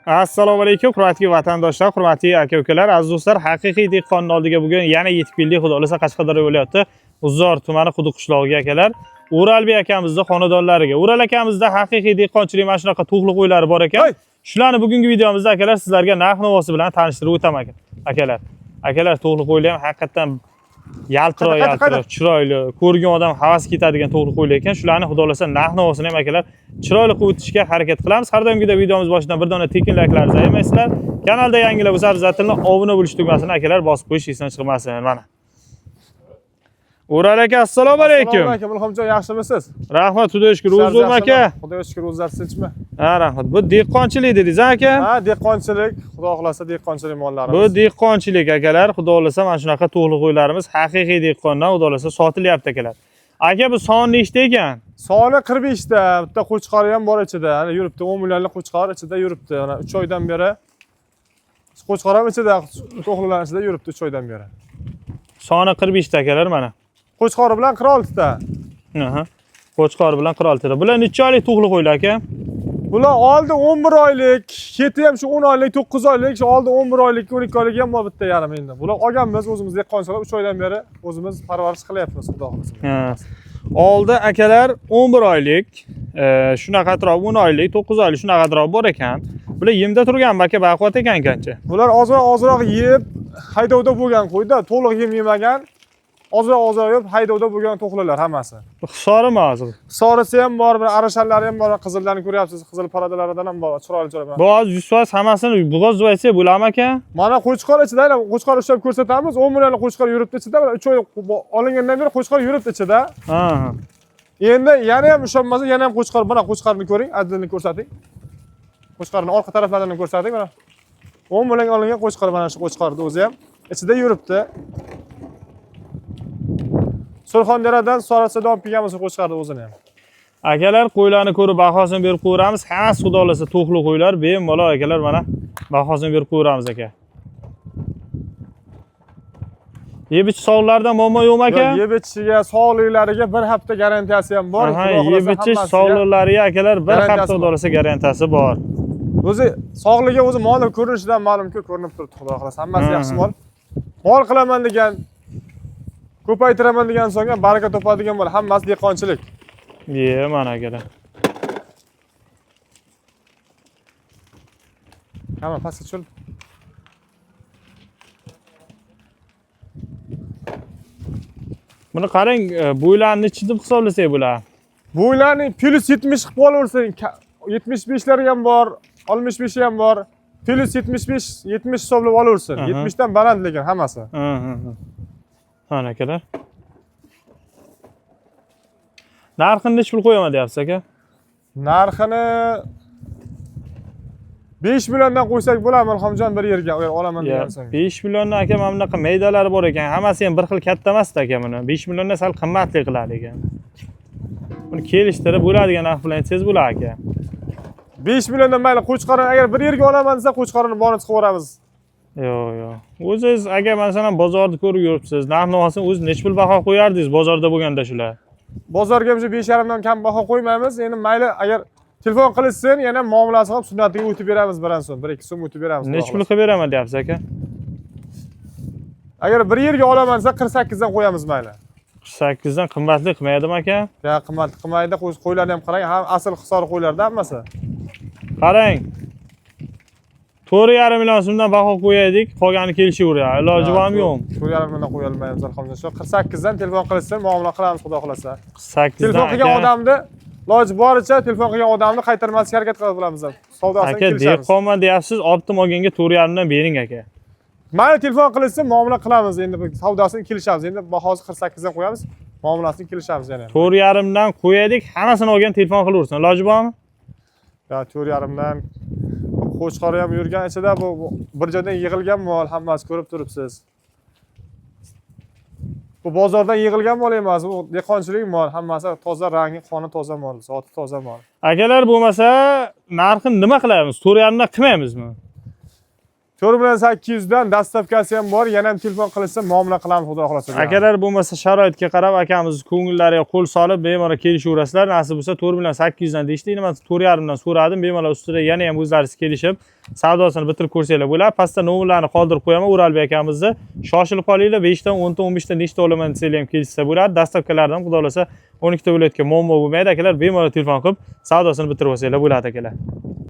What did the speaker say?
Assalomu alaykum, hurmatli vatandoshlar, hurmatli aka-ukalar, aziz do'stlar. Haqiqiy dehqonning oldiga bugun yana yetib keldik. Xudo xolasa Qashqadaryo viloyati G'uzor tumani Quduq qishlog'iga akalar. O'ralbek akamizni xonadonlariga. O'ral akamizda haqiqiy dehqonchilik mana shunaqa to'qli qo'ylari bor ekan. Shularni bugungi videomizda akalar sizlarga narx-navosi bilan tanishtirib o'taman akalar. Akalar, to'qli qo'ylar ham haqiqatdan yaltiroq Qayda, qayda, yaltiroq, chiroyli, ko'rgan odam havas ketadigan to'g'ri qo'ylar ekan. Shularni xudo xolasa narx-navosini ham akalar chiroyli qilib o'tishga harakat qilamiz. Har doimgidek videomiz boshidan bir dona tekin layklarni ayamaysizlar. Kanalda yangilar bo'lsa, обязательно obuna bo'lish tugmasini akalar bosib qo'yish esdan chiqmasin. Mana. O'ral aka, assalomu alaykum. Assalomu alaykum Ilhomjon, yaxshimisiz? Rahmat, xudoga shukr. O'zim aka. Xudoga shukr, o'zlari tinchmi? Ha, rahmat. Bu dehqonchilik dedingiz, aka? Ha, dehqonchilik, xudo xolasa dehqonchilik mollarimiz. Bu dehqonchilik akalar, xudo xolasa mana shunaqa to'g'li qo'ylarimiz haqiqiy dehqondan xudo xolasa sotilyapti akalar. Aka, bu son nechta ekan? Soni 45 ta, bitta qo'chqori ham bor ichida. Ana yuribdi, 10 millionlik qo'chqor ichida yuribdi. Ana 3 oydan beri qo'chqor ham ichida, to'qlilar ichida yuribdi 3 oydan beri. Soni 45 ta akalar mana. Qo'chqori bilan 46 ta. Aha. Qo'chqor bilan 46 ta. Bular necha oylik tug'li qo'ylar aka? Bular oldi 11 oylik, keti ham shu 10 oylik, 9 oylik, shu oldi 11 oylik, 12 oylik ham bor bitta yarim endi. Bular olganmiz o'zimiz dehqonchilik 3 oydan beri o'zimiz parvarish qilyapmiz, xudo xolasa. Ha. Oldi akalar 11 oylik, shunaqa atrof 10 oylik, 9 oylik shunaqa atrof bor ekan. Bular yemda turganmi aka, baquvvat ekan kancha? Bular ozroq ozroq yeb haydovda bo'lgan qo'yda, to'liq yem yemagan. Ozroq ozroq yeb haydovda bo'lgan to'qlilar hammasi. Hisorimi hozir? Sorisi ham bor, bir arashanlari ham bor, qizillarni ko'ryapsiz, qizil paradalaridan ham bor, chiroyli chiroyli. Bu hozir 100% hammasini bo'g'oz deb bo'ladimi aka? Mana qo'chqor ichida, aynan qo'chqor ushlab ko'rsatamiz. 10 millionlik qo'chqor yuribdi ichida, mana 3 oy olingandan beri qo'chqor yuribdi ichida. Ha. ha. Endi yana ham ishonmasa, yana ham qo'chqor, mana qo'chqorni ko'ring, adilini ko'rsating. Qo'chqorni orqa taraflarini ko'rsating, mana. 10 millionga olingan qo'chqor, mana shu qo'chqorni o'zi ham ichida yuribdi. Surxondaryodan Sorasidan olib kelganmiz shu qo'chqorni o'zini ham. Akalar, qo'ylarni ko'rib bahosini berib qo'yamiz. Hammasi xudo xolasa to'qli qo'ylar, bemalol akalar mana bahosini berib qo'yamiz aka. Yeb ichish sog'liqlarida muammo yo'qmi aka? Yo'q, yeb ichishiga, sog'liklariga bir hafta garantiyasi ham bor. Aha, Xudo yeb xohlasa ichish hammasiga. sog'liqlariga akalar bir Garantiyasi hafta bor. xudo xolasa garantiyasi bor. O'zi sog'ligi o'zi molni ko'rinishidan ma'lumku, ko'rinib turibdi, xudo xohlasa. Hammasi yaxshi mol. Mol qilaman degan, ko'paytiraman degan insonga baraka topadigan mol. Hammasi dehqonchilik. Ye, mana akalar. Hamma pastga tushir. Buni qarang, bo'ylarini nechi deb hisoblasak bo'ladi? Bo'ylarni plus 70 qilib olaversin. 75 lari ham bor, 65 ham bor. Plus 75, 70 hisoblab olaversin. Aha. 70 dan baland lekin hammasi. Hı hı hı. Mana akalar. Narxini nechi pul qo'yaman deyapsiz aka? Narxini 5 milliondan qo'ysak bo'ladimi Ilhomjon bir yerga agar olaman Ya, degan insonga. 5 milliondan aka mana bunaqa maydalari bor ekan. Hammasi ham bir xil katta emasda aka buni. 5 milliondan sal qimmatli qiladi ekan. Buni kelishtirib bo'ladigan narx bilan aytsangiz bo'ladi aka. 5 milliondan mayli qo'chqorni agar bir yerga olaman desa qo'chqorini borini chiqib yuboramiz. Yo'q, yo'q. O'zingiz aka masalan bozorni ko'rib yuribsiz. Narx navosini o'zi nechi pul baho qo'yardingiz bozorda bo'lganda shular? Bozorga ham shu 5,5 dan kam baho qo'ymaymiz. Endi mayli agar telefon qilishsin, yana muomalasi qilib sunnatiga o'tib beramiz biron so'm, 1-2 so'm o'tib beramiz. Nechi pul qilib beraman deyapsiz aka? Agar bir yerga olaman desa 48 dan qo'yamiz mayli. 48 dan qimmatli qilmaydimi aka? Ya qimmat qilmaydi, qo'ylarni ham qarang, ham asl hisor qo'ylarda hammasi. Qarang. 4,5 million so'mdan baho qo'yaylik, qolgani kelishaveradi. Iloji bormi yo'qmi? 4,5 milliondan qo'ya olmaymiz alhamdulillah. Shu 48 dan telefon qilishsin, muomala qilamiz xudo xolasa. 48 Telefon dan qilgan aka. odamni iloji boricha telefon qilgan odamni qaytarmaslikka harakat qilamiz. Savdosini Aka, kelishamiz. dehqonman deyapsiz, optim olganga 4,5 dan bering aka. Mayli telefon qilishsin, muomala qilamiz. Endi bu savdosini kelishamiz. Endi bahosi 48 dan qo'yamiz, muomalasini kelishamiz yana. 4,5 dan qo'yaylik, hammasini olgan telefon qilaversin. Iloji bormi? Ya 4,5 dan qo'chqori ham yurgan ichida bu bir joydan yig'ilgan mol, hammasi ko'rib turibsiz. Bu bozordan yig'ilgan mol emas, bu dehqonchilik mol, hammasi toza rangi, qoni toza mol, zoti toza mol. Akalar bo'lmasa narxini nima qilamiz? 4,5 dan qilmaymizmi? 4 million 800 dan доставка si ham bor. Yana ham telefon qilishsa muomala qilamiz, xudo xohlasa. Akalar, bo'lmasa sharoitga qarab akamiz ko'ngillariga qo'l solib bemalol kelishaverasizlar. Nasib bo'lsa 4 million 800 dan deyishdi. Endi man 4,5 dan so'radim. Bemalol ustida yana ham o'zlari kelishib savdosini bitirib ko'rsanglar bo'ladi. Pastda nomerlarni qoldirib qo'yaman Uralbek akamizni. Shoshilib qolinglar, 5 dan 10 ta 15 ta nechta olaman desanglar ham kelishsa bo'ladi. Доставка lardan xudo xohlasa 12 ta viloyatga muammo bo'lmaydi akalar. Bemalol telefon qilib savdosini bitirib olsanglar bo'ladi akalar.